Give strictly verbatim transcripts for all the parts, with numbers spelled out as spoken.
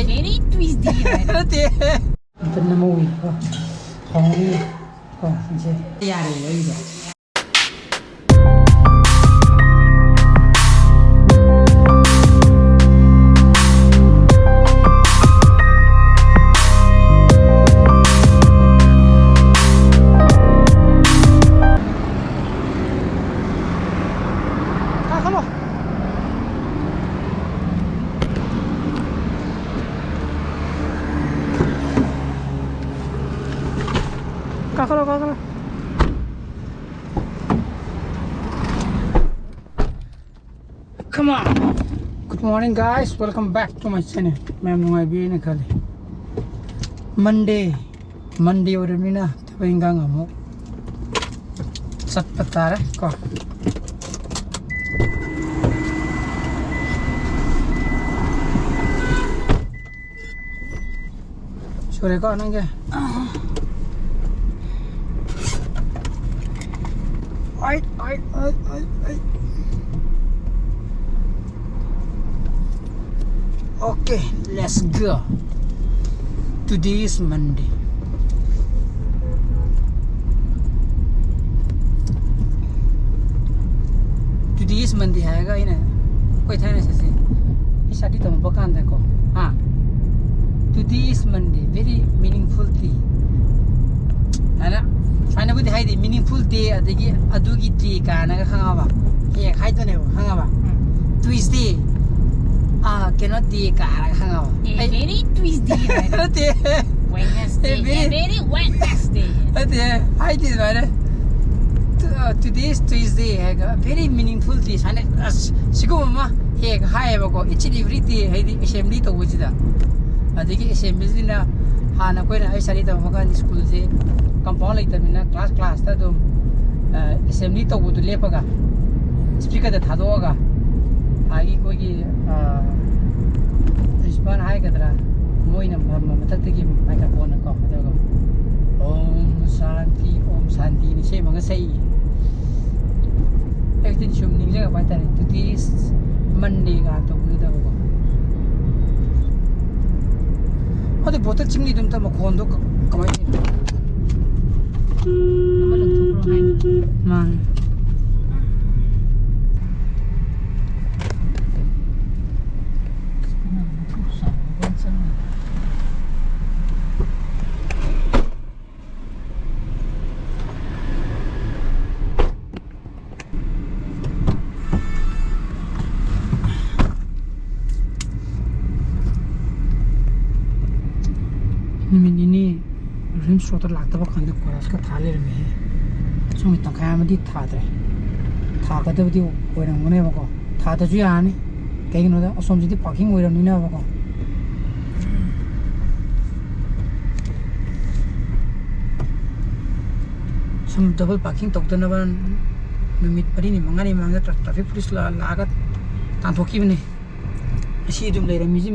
Very twisty ꯍꯥꯏꯔꯦ꯫ ꯅꯠꯇꯦ꯫ ꯑꯝꯇ ꯅꯝꯍꯧꯏ ꯀꯣ꯫ ꯍꯥꯎꯅꯤ ꯀꯣ꯫ ꯁꯤꯁꯦ ꯌꯥꯔꯦ ꯑꯩꯗꯣ꯫ ꯀꯥꯈꯠꯂꯣ꯫ ꯀꯥꯈꯠꯂꯣ, ꯀꯥꯈꯠꯂꯣ꯫ Come on. Good morning, guys. Welcome back to my channel. ꯃꯌꯥꯝ ꯅꯨꯡꯉꯥꯏꯕꯤꯔꯤꯅ ꯈꯜꯂꯤ꯫ Monday, Monday ꯑꯣꯏꯔꯕꯅꯤꯅ ꯊꯕꯛ ꯏꯟꯈꯥꯡ ꯑꯃꯨꯛ ꯆꯠꯄ ꯇꯥꯔꯦ ꯀꯣ꯫ ꯁꯨꯔꯦꯀꯣ ꯅꯪꯒꯤ? ꯑꯩ, ꯑꯩ, ꯑꯩ, ꯑꯩ, ꯑꯩ꯫ Okay, let's go. Today is Monday. Today is Monday ꯍꯥꯏꯔꯒ ꯑꯩꯅ ꯑꯩꯈꯣꯏ ꯊꯥꯏꯅ ꯆꯠꯁꯦ꯫ ꯑꯩ ꯁꯥꯗꯤ ꯇꯝꯃꯛꯄ ꯀꯥꯟꯗꯀꯣ꯫ ꯍꯥ? Today is Monday, very meaningful day. ꯑꯗ ꯁꯨꯃꯥꯏꯅꯕꯨꯗꯤ ꯍꯥꯏꯗꯤ meaningful day ꯑꯗꯒꯤ ꯑꯗꯨꯒꯤ day ꯀꯥꯏꯅꯒ ꯈꯪꯉꯕ? ꯍꯦꯛ ꯍꯥꯏꯗꯣꯏꯅꯦꯕ ꯈꯪꯉꯕ? ꯎꯝ꯫ Tuesday, ꯑꯥ, ꯀꯩꯅꯣ day ꯀꯥꯏꯅꯒ ꯈꯪꯉꯕ? ꯑꯦ, ꯑꯩ very Tuesday ꯍꯥꯏꯅ꯫ ꯅꯠꯇꯦ꯫ Wednesday, ꯑꯦ, very ꯑꯦ, very Wednesday꯫ ꯅꯠꯇꯦ, ꯍꯥꯏꯗꯤ ꯑꯗꯨꯃꯥꯏꯅ꯫ To-, uh, today is Tuesday ꯍꯥꯏꯔꯒ very meaningful day ꯁꯨꯃꯥꯏꯅ ꯑꯁ ꯁꯤꯒꯨꯝꯕ ꯑꯃ ꯍꯦꯛ ꯍꯥꯏꯌꯦꯕꯀꯣ, each and every day ꯍꯥꯏꯗꯤ assembly ꯇꯧꯕꯁꯤꯗ꯫ ꯑꯗꯒꯤ assemblyꯁꯤꯅ ꯍꯥꯟꯅ ꯑꯩꯈꯣꯏꯅ ꯑꯩ ꯁꯥꯔꯤ ꯇꯝꯃꯀꯥꯟꯗ ꯁ꯭ꯀꯨꯜꯁꯦ compound ꯂꯩꯇꯕꯅꯤꯅ class classꯇ ꯑꯗꯨꯝ, ꯑ, assembly ꯇꯧꯕꯗꯨ ꯂꯦꯞꯄꯒ speakerꯗ ꯊꯥꯗꯣꯛꯑꯒ ꯑꯥꯒꯤ ꯑꯩꯈꯣꯏꯒꯤ, ꯑ, principal ꯍꯥꯏꯒꯗ꯭ꯔꯥ, ꯃꯣꯏꯅ ꯃ-, ꯃ-, ꯃꯊꯛꯇꯒꯤ microphoneꯅꯀꯣ, ꯑꯗꯨꯒ "ꯑꯣꯝ ꯁꯥꯟꯇꯤ, ꯑꯣꯝ ꯁꯥꯟꯇꯤꯅ" ꯏꯁꯩ ꯑꯃꯒ ꯁꯛꯏ꯫ ꯑꯩꯗꯤ ꯁꯨꯝ ꯅꯤꯡꯁꯤꯡꯉꯛꯄ ꯍꯥꯏꯇꯥꯔꯦ, "Today is Monday" ꯒ ꯇꯧꯕꯗꯨꯗꯀꯣ꯫ ꯄꯣꯠꯇ ꯆꯤꯡꯂꯤꯗꯨ ꯑꯝꯇ ꯃꯈꯣꯟꯗꯣ ꯀ-, ꯀꯃꯥꯏꯅ ꯇꯧꯔꯤꯅꯣ? ꯑꯃ ꯂꯪꯊꯣꯛꯈ꯭ꯔꯣ ꯍꯥꯏꯅ꯫ ꯃꯥꯅꯦ꯫ ꯅꯨꯃꯤꯠ ꯅꯤꯅꯤ ꯔꯤꯝꯁ ꯔꯣꯗꯇ ꯂꯥꯛꯇꯕ ꯀꯥꯟꯗ ꯀꯣꯏꯂꯥꯁꯀ ꯊꯥ ꯂꯩꯔꯝꯃꯦꯍꯦ꯫ ꯁꯣꯝꯒꯤ ꯇꯪꯈꯥꯏ ꯑꯃꯗꯤ ꯊꯥꯗ꯭ꯔꯦ꯫ ꯊꯥꯒꯗꯕꯗꯤ ꯑꯣꯏꯔꯝꯒꯅꯦꯕꯀꯣ꯫ ꯊꯥꯗꯁꯨ ꯌꯥꯔꯅꯤ꯫ ꯀꯩꯒꯤꯅꯣꯗ ꯑꯁꯣꯝꯁꯤꯗꯤ ꯄꯥꯔꯀꯤꯡ ꯑꯣꯏꯔꯝꯅꯤꯅꯕꯀꯣ꯫ ꯁꯨꯝ ꯗꯕꯜ ꯄꯥꯔꯀꯤꯡ ꯇꯧꯗꯅꯕ ꯅꯨꯃꯤꯠ ꯃꯔꯤꯅꯤ ꯃꯉꯥꯅꯤ ꯃꯃꯥꯡꯗ ꯇ꯭ꯔꯥ-, ꯇ꯭ꯔꯥꯐꯤꯛ ꯄꯨꯂꯤꯁ ꯂꯥ-, ꯂꯥꯛꯑꯒ ꯇꯥꯟꯊꯣꯛꯈꯤꯕꯅꯦ꯫ ꯑꯁꯤ ꯑꯗꯨꯝ ꯂꯩꯔꯝꯃꯤꯁꯤ,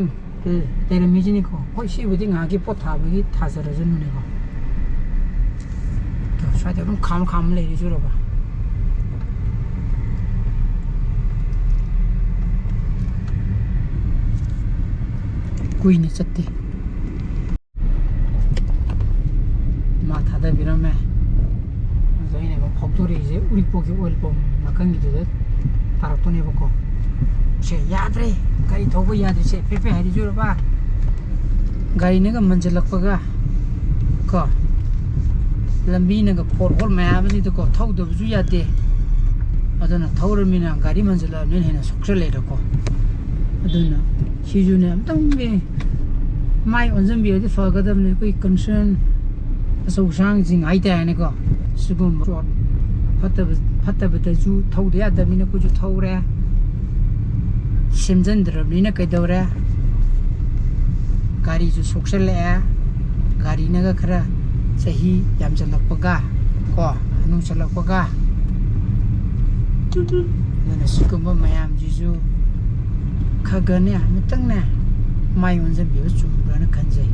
ꯂꯩꯔꯝꯃꯤꯁꯤꯅꯤꯀꯣ꯫ ꯍꯣꯏ, ꯁꯤꯕꯨꯗꯤ ꯉꯥꯏꯍꯥꯛꯀꯤ ꯄꯣꯠ ꯊꯥꯕꯒꯤ ꯊꯥꯖꯔꯖꯅꯨꯅꯦꯀꯣ꯫ ꯇꯣ, ꯁ꯭ꯋꯥꯏꯗ ꯑꯗꯨꯝ ꯈꯥꯝ ꯈꯥꯝ ꯂꯩꯔꯤꯁꯨꯔꯕ? ꯀꯨꯏꯅ ꯆꯠꯇꯦ꯫ ꯃꯥ ꯊꯥꯗꯕꯤꯔꯝꯃꯦ꯫ ꯑꯗꯣ ꯑꯩꯅ ꯑꯃꯨꯛ ꯐꯥꯎꯗꯣꯔꯛꯏꯁꯦ ꯎꯔꯤꯄꯣꯛꯀꯤ ꯑꯣꯏꯜ ꯄꯝ ꯅꯥꯀꯟꯒꯤꯗꯨꯗ ꯇꯥꯔꯛꯇꯣꯏꯅꯦꯕꯀꯣ꯫ ꯁꯦ, ꯌꯥꯗ꯭ꯔꯦ, ꯒꯥꯔꯤ ꯊꯧꯕ ꯌꯥꯗ꯭ꯔꯤꯁꯦ꯫ ꯄꯦ ꯄꯦ ꯍꯥꯏꯔꯤꯁꯨꯔꯕ? ꯒꯥꯔꯤꯅꯒ ꯃꯟꯁꯤꯜꯂꯛꯄꯒ ꯀꯣ, ꯂꯝꯕꯤꯅꯒ ꯐꯣꯔ ꯍꯣꯜ ꯃꯌꯥꯝꯁꯤꯗꯀꯣ ꯊꯧꯗꯕꯁꯨ ꯌꯥꯗꯦ꯫ ꯑꯗꯨꯅ ꯊꯧꯔꯃꯤꯅ ꯒꯥꯔꯤ ꯃꯟꯁꯤꯜꯂꯛꯑꯕꯅꯤꯅ ꯍꯦꯟꯅ ꯁꯣꯛꯆꯜꯂꯦꯗꯀꯣ꯫ ꯑꯗꯨꯅ ꯁꯤꯁꯨꯅꯦ, ꯑꯝꯇꯪꯗꯤ ꯃꯥꯏ ꯑꯣꯟꯁꯤꯟꯕꯤꯔꯗꯤ ꯐꯒꯗꯕꯅꯦ꯫ ꯑꯩꯈꯣꯏ ꯀꯟꯁꯔꯟ ꯑꯆꯧ ꯑꯁꯥꯡꯁꯤꯡ ꯍꯥꯏꯇꯥꯔꯦꯅꯦꯀꯣ꯫ ꯁꯤꯒꯨꯝꯕ ꯔꯣꯠ ꯐꯠꯇꯕ, ꯐꯠꯇꯕꯗꯁꯨ ꯊꯧꯗ ꯌꯥꯗꯕꯅꯤꯅ ꯑꯩꯈꯣꯏꯁꯨ ꯊꯧꯔꯦ꯫ ꯁꯦꯝꯖꯤꯟꯗ꯭ꯔꯕꯅꯤꯅ ꯀꯩꯗꯧꯔꯦ? ꯒꯥꯔꯤꯁꯨ ꯁꯣꯛꯆꯜꯂꯛꯑꯦ꯫ ꯒꯥꯔꯤꯅꯒ ꯈꯔ ꯆꯍꯤ ꯌꯥꯝꯁꯤꯜꯂꯛꯄꯒ ꯀꯣ, ꯍꯅꯨꯁꯜꯂꯛꯄꯒ꯫ ꯑꯗꯨꯅ ꯁꯤꯒꯨꯝꯕ ꯃꯌꯥꯝꯁꯤꯁꯨ ꯈꯔ ꯈꯔꯅꯦ ꯑꯃꯨꯛꯇꯪꯅꯦ ꯃꯥꯏ ꯑꯣꯟꯁꯤꯟꯕꯤꯕ ꯆꯨꯝꯕ꯭ꯔꯥꯅ ꯈꯟꯖꯩ꯫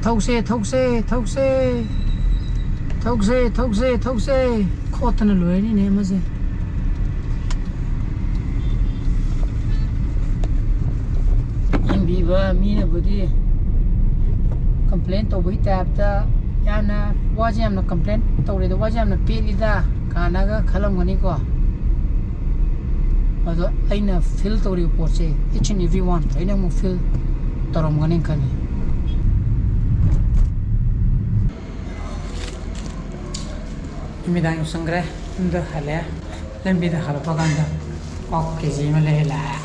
ꯊꯧꯁꯦ, ꯊꯧꯁꯦ, ꯊꯧꯁꯦ꯫ ꯊꯧꯁꯦ, ꯊꯧꯁꯦ, ꯊꯧꯁꯦ꯫ ꯈꯣꯠꯇꯅ ꯂꯣꯏꯔꯅꯤꯅꯦ ꯃꯁꯦ꯫ ꯂꯝꯕꯤ ꯃꯤꯅꯕꯨꯗꯤ complain ꯇꯧꯕꯒꯤ type ꯇ ꯌꯥꯝꯅ ꯋꯥꯁꯦ ꯌꯥꯝꯅ complain ꯇꯧꯔꯦꯗ, ꯋꯥꯁꯦ ꯌꯥꯝꯅ ꯄꯦꯠꯂꯤꯗ ꯀꯥꯟꯅꯒ ꯈꯜꯂꯝꯒꯅꯤꯀꯣ꯫ ꯑꯗꯣ ꯑꯩꯅ feel ꯇꯧꯔꯤꯕ ꯄꯣꯠꯁꯦ, each and every one ꯑꯩꯅ ꯑꯃꯨꯛ feel ꯇꯧꯔꯝꯒꯅꯤ ꯈꯜꯂꯤ꯫ ꯅꯨꯃꯤꯗꯥꯡ ꯌꯧꯁꯟꯈ꯭ꯔꯦ, ꯌꯨꯝꯗ ꯍꯜꯂꯛꯑꯦ꯫ ꯂꯝꯕꯤꯗ ꯍꯜꯂꯛꯄ ꯀꯥꯟꯗ ꯑꯣꯛ ꯀꯦ ꯖꯤ ꯑꯃ ꯂꯩꯔ ꯂꯥꯛꯑꯦ꯫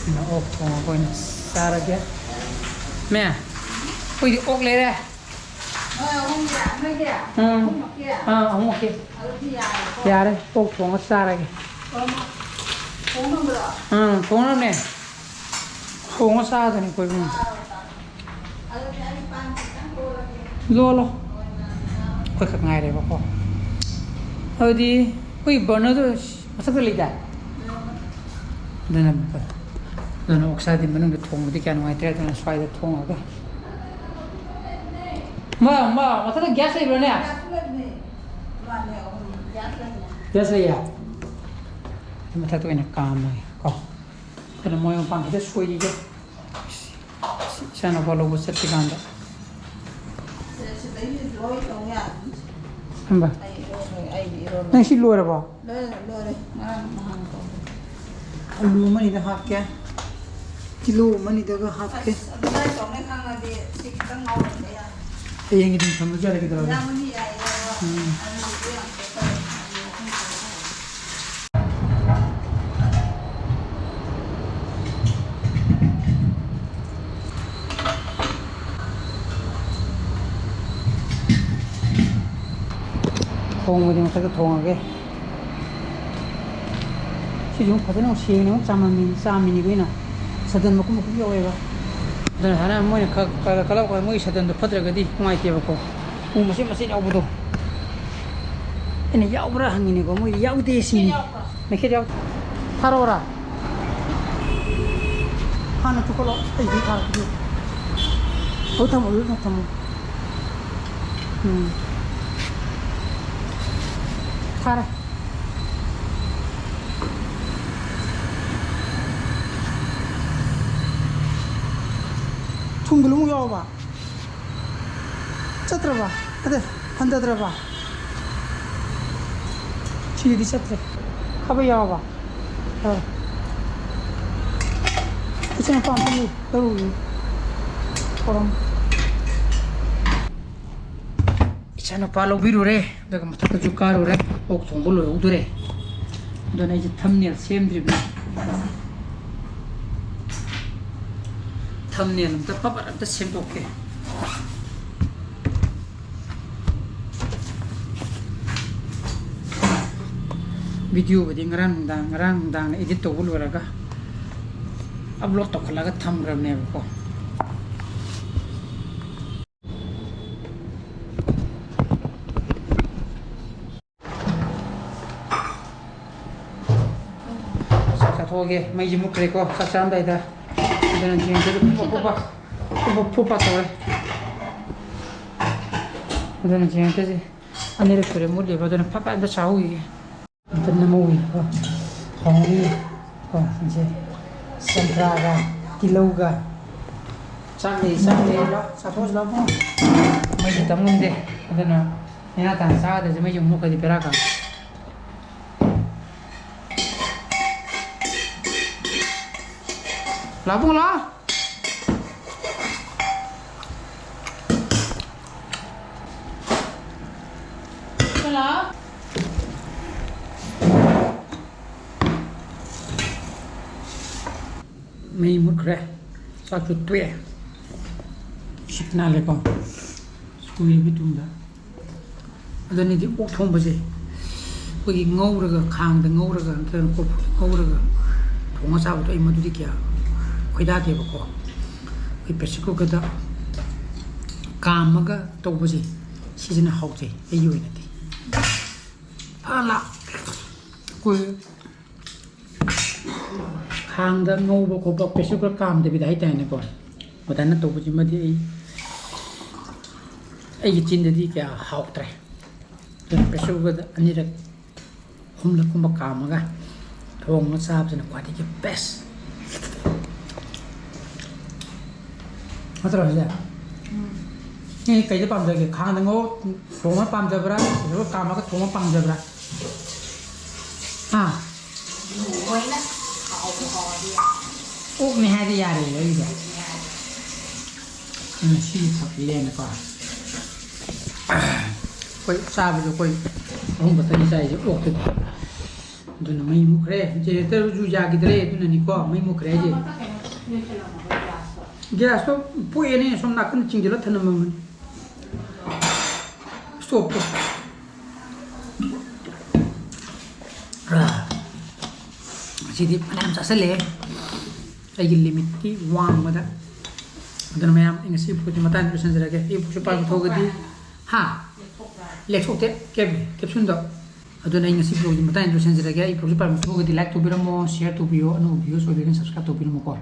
ꯑꯗꯨꯅ ꯑꯣꯛ ꯊꯣꯡꯉꯒ ꯑꯣꯏꯅ ꯆꯥꯔꯒꯦ꯫ ꯃꯦ, ꯑꯩꯈꯣꯏꯗꯤ ꯑꯣꯛ ꯂꯩꯔꯦ꯫ ꯅꯣꯏ ꯑꯍꯨꯝꯒꯤ, ꯅꯣꯏꯒꯤ? ꯎꯝ꯫ ꯑꯍꯨꯝꯃꯛꯀꯤ? ꯑꯥ, ꯑꯍꯨꯝꯃꯛꯀꯤ꯫ ꯑꯗꯨꯗꯤ ꯌꯥꯔꯦꯀꯣ? ꯌꯥꯔꯦ, ꯑꯣꯛ ꯊꯣꯡꯉ ꯆꯥꯔꯒꯦ꯫ ꯊꯣꯡꯉꯝꯕ꯭ꯔꯣ? ꯎꯝ, ꯊꯣꯡꯉꯝꯃꯦ꯫ ꯊꯣꯡꯉ ꯆꯥꯗꯣꯏꯅꯤ ꯑꯩꯈꯣꯏ ꯑꯍꯨꯝ꯫ ꯆꯥꯔꯣ, ꯆꯥꯔꯣ꯫ ꯂꯣꯜꯂꯣ꯫ ꯑꯩꯈꯣꯏꯈꯛ ꯉꯥꯏꯔꯦꯕꯀꯣ꯫ ꯑꯗꯨꯗꯤ ꯑꯩꯈꯣꯏ burner ꯗꯣ ꯃꯊꯛꯇ ꯂꯩꯗꯥꯏ? ꯑꯗꯨꯅ, ꯑꯗꯨꯅ ꯑꯣꯛꯁꯥꯗꯤ ꯃꯅꯨꯡꯗ ꯊꯣꯡꯕꯗꯤ ꯀꯌꯥ ꯅꯨꯡꯉꯥꯏꯇ꯭ꯔꯦ, ꯑꯗꯨꯅ ꯁ꯭ꯋꯥꯏꯗ ꯊꯣꯡꯉꯒ꯫ ꯃꯥ, ꯃꯥ, ꯃꯊꯛꯇ gas ꯂꯩꯕ꯭ꯔꯥꯅꯦ? Gas ꯂꯩꯌꯦ꯫ ꯃꯊꯛꯇ ꯑꯣꯏꯅ ꯀꯥꯝꯃꯒꯦ ꯀꯣ꯫ ꯑꯗꯨꯅ ꯃꯣꯏ ꯃꯄꯥꯟ ꯈꯤꯇ ꯁꯣꯏꯈꯤꯒꯦ꯫ ꯏꯆꯥꯅꯨꯄꯥ ꯂꯧꯕ ꯆꯠꯄ ꯀꯥꯟꯗ꯫ ꯁꯤꯗꯩꯁꯤꯗ ꯂꯣꯏ ꯇꯧ ꯌꯥꯔꯅꯤ꯫ ꯍꯝꯕ꯫ ꯑꯩ ꯏꯔꯣꯜꯂꯣꯏ, ꯑꯩꯗꯤ ꯏꯔꯣꯜꯂꯣꯏ꯫ ꯅꯪ ꯁꯤ ꯂꯣꯏꯔꯕꯣ? ꯂꯣꯏꯔꯦ, ꯂꯣꯏꯔꯦ꯫ ꯉꯔꯥꯡ ꯅꯍꯥꯟ ꯇꯧꯕꯗꯣ꯫ ꯑꯂꯨ ꯑꯃꯅꯤꯗ ꯍꯥꯞꯀꯦ꯫ ꯀꯤꯂꯣ ꯑꯃꯅꯤꯗꯒ ꯍꯥꯞꯀꯦ꯫ ꯑꯁ, ꯑꯗꯨꯃꯥꯏꯅ ꯇꯧꯅꯤ ꯈꯪꯉꯗꯤ ꯁꯤ ꯈꯤꯇꯪ ꯉꯧꯔꯝꯕ ꯌꯥꯏ꯫ ꯍꯌꯦꯡꯒꯤ ꯑꯗꯨꯝ ꯊꯝꯕꯁꯨ ꯌꯥꯔꯦ, ꯀꯩꯗꯧꯔꯒꯦ? ꯌꯥꯝꯃꯅꯤ, ꯌꯥꯏꯌꯦ꯫ ꯎꯝ꯫ ꯑꯂꯨꯗꯣ ꯌꯥꯝ ꯀꯩꯅꯣ ꯇꯧꯋꯦ꯫ ꯑꯂꯨ ꯑꯍꯨꯝ ꯇꯧꯔꯦ꯫ ꯊꯣꯡꯕꯗꯤ ꯃꯊꯛꯇ ꯊꯣꯡꯉꯒꯦ꯫ ꯁꯤꯁꯨ ꯑꯃꯨꯛ ꯐꯖꯅ ꯑꯃꯨꯛ ꯁꯦꯡꯅ ꯑꯃꯨꯛ ꯆꯥꯝꯃꯝꯃꯤꯅꯤ, ꯆꯥꯝꯃꯤꯅꯤ ꯑꯩꯈꯣꯏꯅ꯫ ꯁꯗꯟ ꯃꯀꯨꯞ ꯃꯀꯨꯞ ꯌꯥꯎꯋꯦꯕ꯫ ꯑꯗꯨꯅ ꯁꯨꯃꯥꯏꯅ ꯃꯣꯏꯅ ꯈꯔ ꯈꯔ ꯀꯜꯂꯛꯄ, ꯃꯣꯏꯒꯤ ꯁꯗꯟꯗꯣ ꯐꯠꯇ꯭ꯔꯒꯗꯤ ꯅꯨꯡꯉꯥꯏꯇꯦꯕꯀꯣ꯫ ꯎ ꯃꯆꯦꯠ ꯃꯆꯦꯠ ꯌꯥꯎꯕꯗꯣ꯫ ꯑꯩꯅ ꯌꯥꯎꯕ꯭ꯔꯥ ꯍꯪꯉꯤꯅꯦꯀꯣ, ꯃꯣꯏꯗꯤ ꯌꯥꯎꯗꯦ ꯁꯤꯅꯤ꯫ ꯃꯩꯈꯦꯠ ꯌꯥꯎ-, ꯊꯥꯔꯛꯑꯣꯔꯥ? ꯍꯥꯟꯅ ꯊꯣꯛꯀꯠꯂꯣ, ꯑꯩꯗꯤ ꯊꯥꯔꯛꯀꯦ꯫ ꯍꯣꯏ, ꯊꯝꯃꯣ, ꯑꯗꯨ ꯊꯝꯃꯣ꯫ ꯎꯝ꯫ ꯊꯥꯔꯦ꯫ ꯈꯨꯝꯒꯨꯂꯨꯃꯨꯛ ꯌꯥꯎꯔꯕ? ꯆꯠꯇ꯭ꯔꯕ? ꯑꯗ, ꯍꯟꯊꯗ꯭ꯔꯕ? ꯁꯤꯒꯤꯗꯤ ꯆꯠꯇ꯭ꯔꯦ꯫ ꯈꯥꯕꯩ ꯌꯥꯎꯔꯕ? ꯌꯥꯎꯔꯦ꯫ ꯏꯆꯥꯅꯨꯄꯥ ꯑꯝꯇ ꯂꯧꯔꯨꯒꯦ꯫ ꯄꯣꯔꯝ꯫ ꯏꯆꯥꯅꯨꯄꯥ ꯂꯧꯕꯤꯔꯨꯔꯦ, ꯑꯗꯨꯒ ꯃꯊꯛꯇꯁꯨ ꯀꯥꯔꯨꯔꯦ꯫ ꯑꯣꯛ ꯊꯣꯡꯕ ꯂꯣꯏꯍꯧꯗꯣꯔꯦ꯫ ꯑꯗꯨꯅ ꯑꯩꯁꯦ ꯊꯝꯅꯦꯜ ꯁꯦꯝꯗ꯭ꯔꯤꯕꯅꯤ꯫ ꯊꯝꯅꯦꯜ ꯑꯝꯇ ꯄꯕꯠ ꯑꯝꯇ ꯁꯦꯝꯗꯣꯛꯀꯦ꯫ ꯚꯤꯗꯤꯑꯣꯕꯨꯗꯤ ꯉꯔꯥꯡ ꯅꯨꯡꯗꯥꯡ, ꯉꯔꯥꯡ ꯅꯨꯡꯗꯥꯡꯅ ꯏꯗꯤꯠ ꯇꯧꯕ ꯂꯣꯏꯔꯒ ꯑꯞꯂꯣꯗ ꯇꯧꯈꯠꯂꯒ ꯊꯝꯈ꯭ꯔꯕꯅꯦꯕꯀꯣ꯫ ꯆꯥꯛ ꯆꯥꯊꯣꯛꯑꯒꯦ꯫ ꯃꯩꯁꯦ ꯃꯨꯠꯈ꯭ꯔꯦꯀꯣ ꯆꯥꯛ ꯆꯥꯔꯝꯗꯥꯏꯗ꯫ ꯑꯗꯨꯅ ꯆꯦꯡꯁꯦ ꯐꯨꯕ ꯐꯨꯕ, ꯐꯨꯕ ꯐꯨꯕ ꯇꯧꯔꯦ꯫ ꯑꯗꯨꯅ ꯆꯦꯡꯁꯦ ꯑꯅꯤꯔꯛ ꯁꯨꯔꯦ ꯃꯨꯠꯂꯤꯕ꯫ ꯑꯗꯨꯅ ꯐꯠ ꯐꯠ ꯑꯝꯇ ꯆꯥꯍꯧꯈꯤꯒꯦ꯫ ꯑꯝꯇ ꯅꯝꯍꯧꯈꯤꯒꯦꯀꯣ꯫ ꯊꯣꯡꯉꯤ꯫ ꯀꯣ, ꯁꯤꯁꯦ ꯆꯝꯄ꯭ꯔꯥꯒ ꯇꯤꯜꯍꯧꯒ꯫ ꯆꯥꯛ ꯂꯩ, ꯆꯥꯛ ꯂꯩ꯫ ꯂꯥꯎ, ꯆꯥꯊꯣꯛꯑꯁꯤ ꯂꯥꯎ, ꯏꯕꯨꯡꯉꯣ꯫ ꯃꯩꯁꯦ ꯇꯝ ꯉꯝꯗꯦ꯫ ꯑꯗꯨꯅ ꯅꯦꯅꯥ ꯇꯥꯅ ꯆꯥꯒꯗꯕꯁꯦ ꯃꯩꯁꯦ ꯑꯃꯨꯛ ꯃꯨꯠꯈ꯭ꯔꯗꯤ ꯕꯦꯔꯥ ꯀꯥꯅꯤ꯫ ꯂꯥꯛ ꯏꯕꯨꯡꯉꯣ, ꯂꯥꯛ꯫ ꯍꯜꯂꯣ꯫ ꯃꯩ ꯃꯨꯠꯈ꯭ꯔꯦ꯫ ꯆꯥꯛꯁꯨ ꯇꯣꯛꯑꯦ꯫ ꯁꯤꯠ ꯅꯥꯜꯂꯦꯀꯣ꯫ ꯀꯨꯏꯔꯕ ꯇꯨꯡꯗ꯫ ꯑꯗꯨꯅꯗꯤ ꯑꯣꯛ ꯊꯣꯡꯕꯁꯦ ꯑꯩꯈꯣꯏꯒꯤ ꯉꯧꯔꯒ, ꯈꯥꯡꯗ ꯉꯧꯔꯒ ꯅꯠꯇ꯭ꯔꯒꯅ ꯀꯣꯔꯐꯨꯗ ꯉꯧꯔꯒ ꯊꯣꯡꯉ ꯆꯥꯕꯗꯣ ꯑꯩ ꯃꯗꯨꯗꯤ ꯀꯌꯥ ꯈꯣꯏꯗꯥꯗꯦꯕꯀꯣ꯫ ꯑꯩꯈꯣꯏ ꯄ꯭ꯔꯦꯁꯔ ꯀꯨꯀꯔꯗ ꯀꯥꯝꯃꯒ ꯇꯧꯕꯁꯦ, ꯁꯤꯁꯤꯅ ꯍꯥꯎꯖꯩ ꯑꯩꯒꯤ ꯑꯣꯏꯅꯗꯤ꯫ ꯐꯅ ꯑꯩꯈꯣꯏ ꯈꯥꯡꯗ ꯉꯧꯕ ꯈꯣꯠꯄ, ꯄ꯭ꯔꯦꯁꯔ ꯀꯨꯀꯔ ꯀꯥꯝꯗꯕꯤꯗ ꯍꯥꯏꯇꯥꯔꯦꯅꯦꯀꯣ, ꯑꯗꯨꯃꯥꯏꯅ ꯇꯧꯕꯁꯤꯃꯗꯤ ꯑꯩ, ꯑꯩꯒꯤ ꯆꯤꯟꯗꯗꯤ ꯀꯌꯥ ꯍꯥꯎꯇ꯭ꯔꯦ꯫ ꯑꯗꯨꯅ ꯄ꯭ꯔꯦꯁꯔ ꯀꯨꯀꯔꯗ ꯑꯅꯤꯔꯛ, ꯑꯍꯨꯝꯂꯛꯀꯨꯝꯕ ꯀꯥꯝꯃꯒ ꯊꯣꯡꯉꯒ ꯆꯥꯕꯁꯤꯅ ꯈ꯭ꯋꯥꯏꯗꯒꯤ ꯕꯦꯁ꯫ ꯅꯠꯇ꯭ꯔꯣ ꯍꯧꯖꯤꯛ? ꯑꯦ, ꯀꯩꯗ ꯄꯥꯝꯖꯒꯦ? ꯈꯥꯡꯗ ꯉꯧ ꯊꯣꯡꯕ ꯄꯥꯝꯖꯕ꯭ꯔꯥ? ꯑꯗꯨꯒ ꯀꯥꯝꯃꯒ ꯊꯣꯡꯕ ꯄꯥꯝꯖꯕ꯭ꯔꯥ? ꯍꯥ? ꯑꯣꯛꯅꯦ ꯍꯥꯏꯗꯤ ꯌꯥꯔꯦ ꯑꯩꯗꯤ꯫ ꯎꯝ, ꯁꯤ ꯐꯛꯂꯦꯅꯀꯣ꯫ ꯑꯩꯈꯣꯏ ꯆꯥꯕꯁꯨ ꯑꯩꯈꯣꯏ ꯑꯍꯨꯝ ꯈꯛꯇꯅꯤ ꯆꯥꯏꯁꯦ ꯑꯣꯛꯇꯗꯤ꯫ ꯑꯗꯨꯅ ꯃꯩ ꯃꯨꯠꯈ꯭ꯔꯦ꯫ ꯖꯦꯅꯦꯔꯦꯇꯔꯁꯨ ꯌꯥꯈꯤꯗ꯭ꯔꯦ, ꯑꯗꯨꯅꯅꯤꯀꯣ ꯃꯩ ꯃꯨꯠꯈ꯭ꯔꯦ ꯍꯥꯏꯁꯦ꯫ ꯒ꯭ꯌꯥꯁꯇꯣ ꯄꯣꯛꯑꯦꯅꯦ, ꯁꯣꯝ ꯅꯥꯀꯟꯗ ꯆꯤꯡꯁꯤꯜꯂ ꯊꯅꯝꯃꯕꯅꯤ꯫ ꯁ꯭ꯇꯣꯞꯇꯣ꯫ ꯑꯥ꯫ ꯉꯁꯤꯗꯤ ꯐꯅꯌꯥꯝ ꯆꯥꯁꯜꯂꯛꯑꯦ꯫ ꯑꯩꯒꯤ ꯂꯤꯃꯤꯠꯀꯤ ꯋꯥꯡꯃꯗ꯫ ꯑꯗꯨꯅ ꯃꯌꯥꯝ, ꯑꯩ ꯉꯁꯤ ꯄꯣꯠꯇꯤ ꯃꯇꯥꯡꯗ ꯂꯣꯏꯁꯤꯟꯖꯔꯒꯦ꯫ ꯑꯩ ꯄꯨꯛꯁꯨ ꯄꯥꯏꯕ ꯊꯣꯛꯑꯒꯗꯤ, ꯍꯥ? ꯂꯦꯛꯊꯣꯛꯇꯦ, ꯀꯦꯞ-, ꯀꯦꯞꯁꯨꯟꯗꯣ꯫ ꯑꯗꯨꯅ ꯑꯩ ꯉꯁꯤ vlogꯁꯤ ꯃꯇꯥꯡꯗ ꯂꯣꯏꯁꯤꯟꯖꯔꯒꯦ꯫ ꯑꯩ vlogꯁꯤ ꯄꯥꯝꯕ ꯊꯣꯛꯑꯒꯗꯤ like ꯇꯧꯕꯤꯔꯝꯃꯣ, share ꯇꯧꯕꯤꯌꯣ, ꯑꯅꯧꯕ viewers ꯑꯣꯏꯕꯤꯔꯒꯅ subscribe ꯇꯧꯕꯤꯔꯝꯃꯣꯀꯣ꯫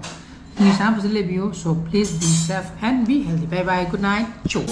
ꯅꯤꯁꯥ ꯐꯖꯅ ꯂꯩꯕꯤꯌꯨ꯫ So please be safe and be healthy. Bye bye, good night. ꯆꯣ꯫